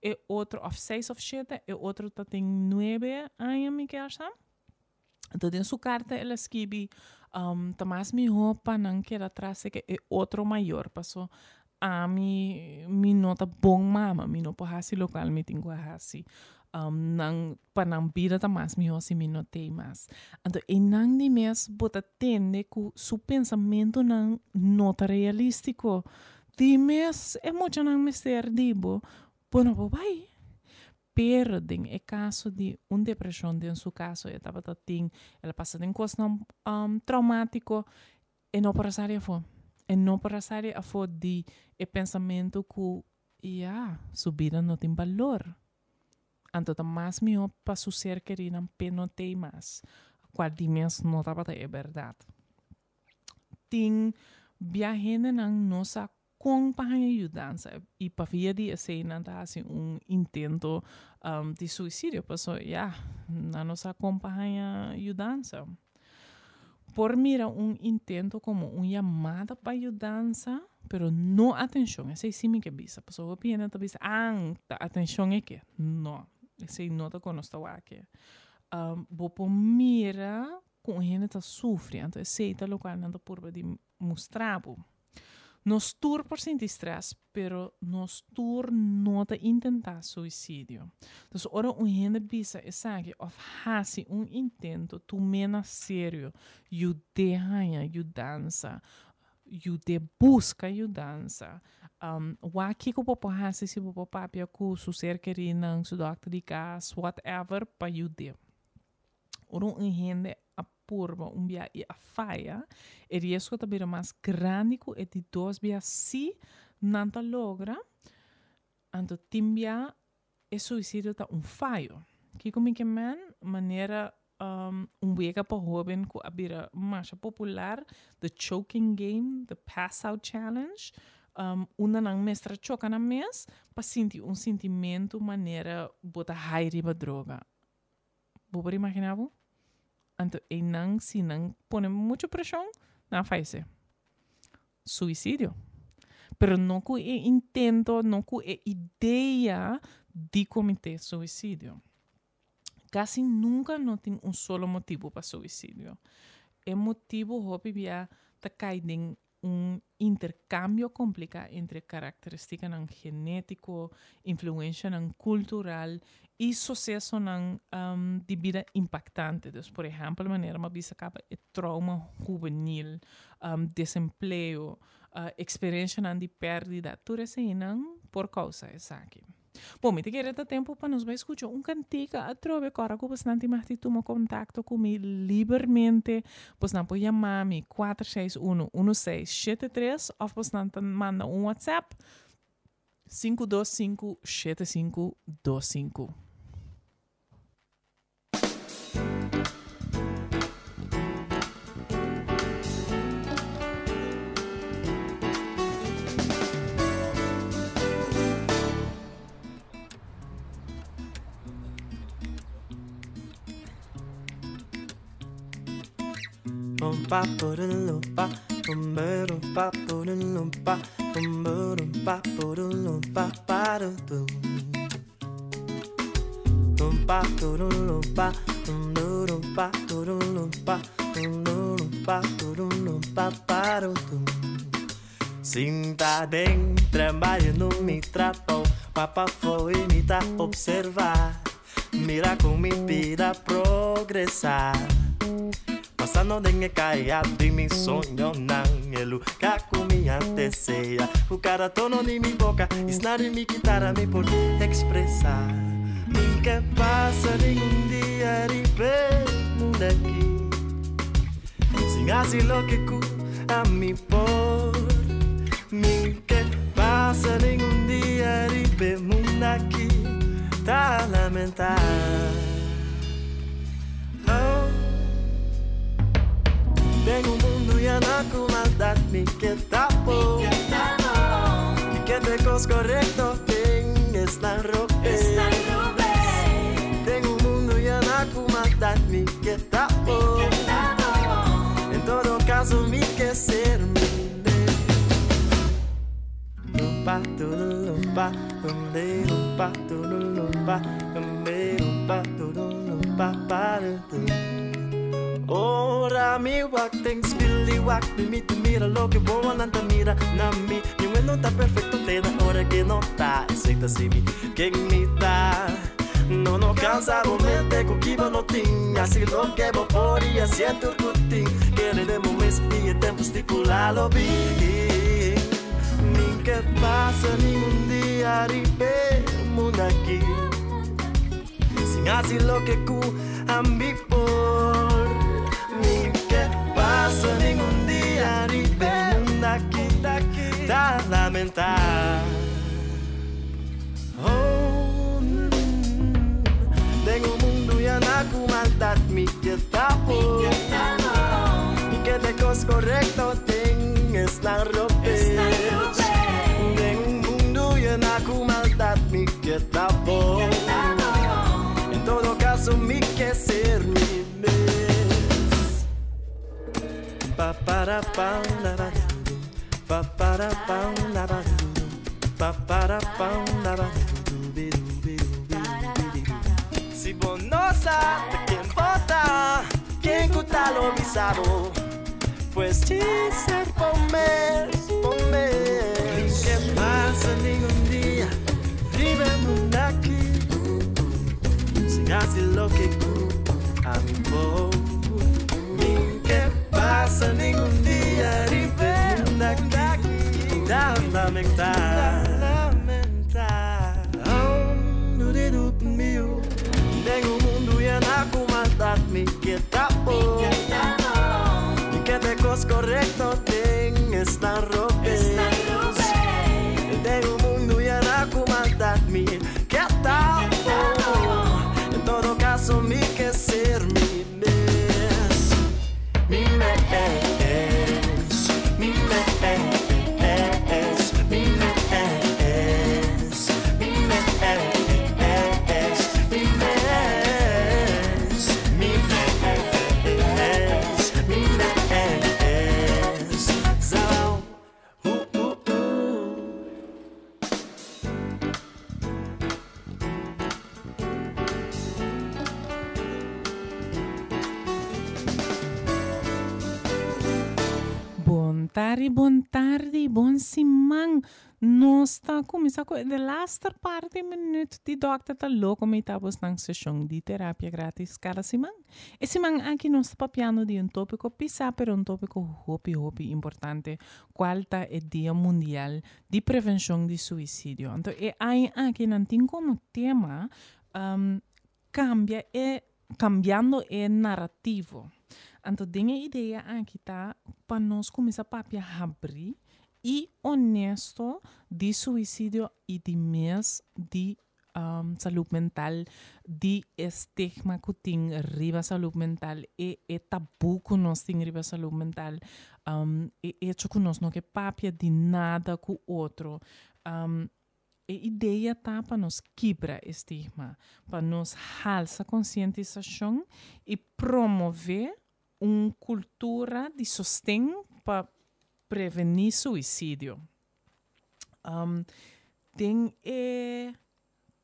e otro, òf seis òf shete, e otro ta tin nuebe aña mi kier sa. Anto den su karta el a skibi, Ta mas mihó pa nan keda tras ke e otro mayor, paso ami mi no ta bon mama, mi no por hasi lokual mi tin ku a hasi. Nan pa nan bida ta mas mihó si mi no t'ei mas. Anto einan di mes bo ta tende ku su pensamentunan no ta realístiko. di mes e muchanan mester di bo, bo no por bai. Pero den e kaso di un depreshon, den su kaso e tabata tin, el a pasa den kosnan traumátiko, e no por a sali afó. E no por a sali afó di e pensamentu ku ya, su bida no tin balor. Anto ta mas mihó pa su ser kerínan p'e no t'ei mas, kual di mes no tabata e bèrdat. Tin bia hendenan no sa kon pa haña yudansa i pa via di esei nan ta hasi un intento di suisidio paso ya, nan no sa kon pa haña yudansa. Por mira un intento komo un yamada pa yudansa, pero no atenshon. Esei sí mi ke bisa, pasobra hopi hende ta bisa, ah, ta atenshon e ke. No, esei no ta kon nos ta wak. Bo por mira ku un hende ta sufri, anto esei ta lokual nan ta purba di mustra bo. Nos tur por sinti stress, pero nos tur no ta intentá suisidio. Dus ora un hende bisa esaki òf hasi un intento, tum'é na serio, yud'é haña yudansa, yud'é buska yudansa. Wak kiko bo por hasi si bo por papia ku su ser kerínan, su dòkter di kas, whatever, pa yud'é. Ora un hende a purba un bia i a faya, e riesgo ta bira mas grandi ku e di dos bia si nan ta logra. Anto tin bia e suisidio ta un fayo. Kiko mi ke men? Manera un wega pa hoben ku a bira masha popular, the choking game, the pass out challenge, unda nan mester a choka nan mes pa sinti un sintimentu manera bo ta hai riba droga. Bo por imaginá bo? Anto einan si nan pone mucho preshon, nan a fayesé. Suisidio. Pero no ku e intento, no ku e idea di kometé suisidio. Kasi nunka no tin un solo motibu pa suisidio. E motibu hopi bia ta kai den un interkambio kompliká entre karakteristikanan genétiko, influenshanan kultural i susesonan di bida impaktante. Dus, por ehèmpel, manera mi a bisa kaba e trauma hubenil, desempleo, eksperenshanan di pèrdida, tur eseinan por kousa esaki. Bon, mi ta kere ta tempu pa nos bai skucha un kantika atrobe. Kòrda ku bosnan tin mag di tuma kontakto ku mi libermente. Bosnan por yama mi 461 1673 òf bosnan ta manda un WhatsApp 525 7525. Sinta den trabalho no mi trapo, papa foi mi ta observar. Mira con mi vida progresar. Pasando den e kaya di mi soñonan, e lugar ku mi antes sea. Ku kada tono di mi boka i snar di mi kitara mi por ekspresá. Mi ke pasa ningun dia riba e mundu aki sin hasi loke ku ami por. Mi ke pasa ningun dia riba e mundu aki ta lamentá. Oh. Den un mundu yená ku maldat mi ke ta bon. Mi ke ta e kos korekto den esnan robes. Den un mundu yená ku maldat mi ke ta bon. En todo kaso mi ke ser mi mes. Lumpa, tululumpa, lumbe, lumpa, tululumpa, lumbe, lumpa, tululumpa, parutu. Ora mi wak den spil i wak mi mi ta mira loke wowonan ta mira na mi. Niun e no ta perfecto te na ora ke no ta. Esei ta si mi ken mi ta. No no cansa bo mente ku ki bo no tin. Hasi loke bo por i hasié tur ku tin. Kere den bo mes i e tempu stipulá lo bin. Mi. ke pasa ningun dia riba e mundu aki sin hasi loke ku ami por. Mi ke pasa ningun dia riba e mundu aki ta lamentá. Oh, den un mundu yená ku maldat mi ke ta bon. Mi ke ta e kos korekto den esnan robes. Den un mundu yená ku maldat mi ke ta bon. En todo kaso mi ke ser mi mes. Pa para pa la ba du du pa para pa la ba du du pa para pa la ba du du bi du bi du bi du bi di du. Si bo no sa ta ken bo ta, ken ku ta lo bisa bo, pues djis ser bo mes, bo mes. Ke pasa ningun dia riba e mundu aki sin hasi loke ku ami por. Mi ke pasa ningun dia riba e mundu aki ta lamentá. Den un mundu yená ku maldat mi ke ta bon. Mi ke ta e kos korekto den esnan robes. Den un mundu yená ku maldat mi ke ta bon. En todo kaso mi ke ser mi mes. Mi mes. Mi mes. Mi mes. Mi mes. Mi mes. Mi mes. Mi mes. Zao. Uh, uh, uh. Bon tardi, bon tardi, bon siman. Nos ta kuminsá ku e delaster par di minüt di Dòkter Ta Loko Mi ta bosnan seshon di terapia gratis kada siman. E siman aki nos ta papiando di un tópiko pisá pero un tópiko hopi hopi importante kual ta e Dia Mundial di Prevenshon di Suisidio. Anto e aña aki nan tin komo tema kambia e kambiando e narativo. Anto den e idea aki ta pa nos kuminsá papia habrí i honesto di suisidio i di mes di salud mental, di e stigma ku tin riba salud mental, e e tabú ku nos tin riba salud mental, e echo ku nos no ke papia di nada ku otro. E idea ta pa nos kibra e stigma, pa nos halsa konsientisashon i promové un kultura di sosten pa prevení suisidio. Den e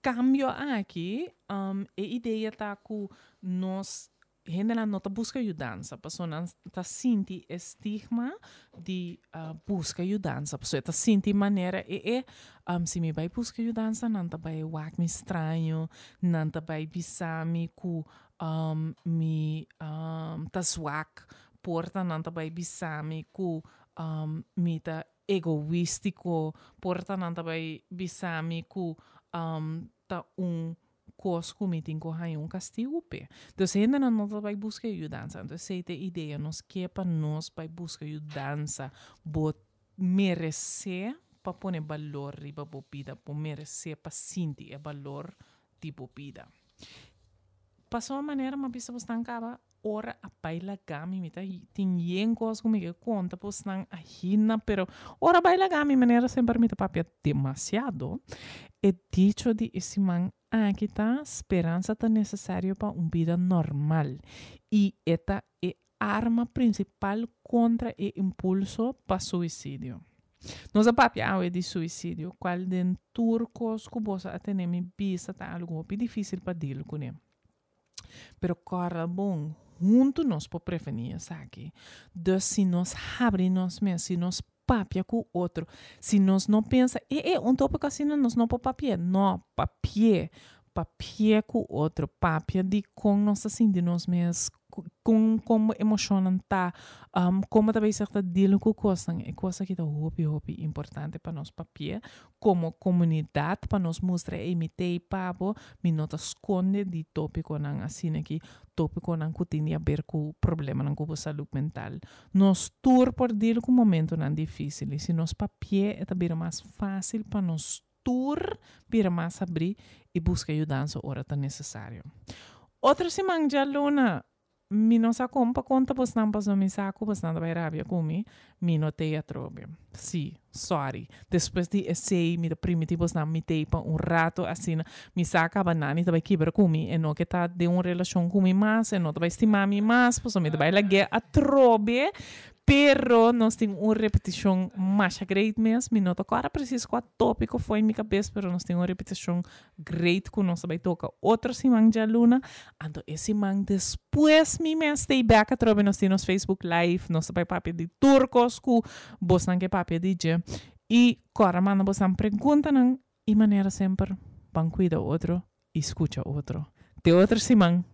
kambio aki, e idea ta ku nos hendenan no ta buska yudansa pasobra nan ta sinti e stigma di buska yudansa. Pasobra e ta sinti manera e e si mi bai buska yudansa nan ta bai wak mi straño, nan ta bai bisa mi ku mi ta zwak, por ta nan ta bai bisa mi ku mi ta egoístico, por ta nan ta bai bisa mi ku ta un kos ku mi tin ku haña un kastigu p'e. Dus hendenan no ta bai buska yudansa. Anto esei ta e idea, nos ke pa nos bai buska yudansa. Bo meresé pa pone balor riba bo bida, bo meresé pa sinti e balor di bo bida. Pasobra manera mi a bisa bosnan kaba, ora a bai laga mi, mi ta tin yen kos ku mi ke konta bosnan ahina, pero ora a bai laga mi manera semper mi ta papia demasiado. E dicho di e siman aki ta, Speransa ta nesesario pa un bida normal i e ta e arma prinsipal kontra e impulso pa suisidio. Nos a papia awe di suisidio, kual den tur kos ku boso a tene mi bisa ta algu hopi difísil pa dil kuné. Pero kòrda bon, huntu nos por prevení esaki. Dus si nos habri nos mes, si nos papia ku otro, si nos no pensa, e e, un tópiko asina nos no por papi'é. No, papi'é. Papi'é ku otro, papia di kon nos ta sinti nos mes. Kon kon bo emoshonnan ta? Kon bo ta bezig ta deal ku kosnan? E kos aki ta hopi hopi importante pa nos papia komo komunidat pa nos mustra ey mi t'ey pa bo, mi no ta skonde di topikonan asina aki, topikonan ku tin di haber ku problemanan ku bo salud mental. Nos tur por deal ku momentonan difisil i si nos papia e ta bira mas fasil pa nos tur bira mas habrí i buska yudansa ora ta nesesario. Otro siman djaluna, mi no sa kon pa konta bosnan pasobra mi sa ku bosnan ta bai rabia ku mi, mi no t'ei atrobe. Sí, sorry. Despues di esei mi ta primiti bosnan mi t'ei pa un rato asina. Mi sa kaba Nani ta bai kibra ku mi, e no ke ta den un relashon ku mi mas, e no ta bai stima mi mas, pasobra mi ta bai lag'é atrobe. Pero nos tin un repeticion masha great mes. Mi no ta corda precies cua topico foi mi cabes, pero nos tin un repeticion great cu nos ta bay toca otro siman djaluna. Anto e siman despues mi mes stay back atrobe nos tin nos Facebook live, nos ta bay papia di tur cos cu bosnan ke papia di dje. Y corda manda bosnan preguntanan y manera semper ban cuida otro y scucha otro. Te otro siman.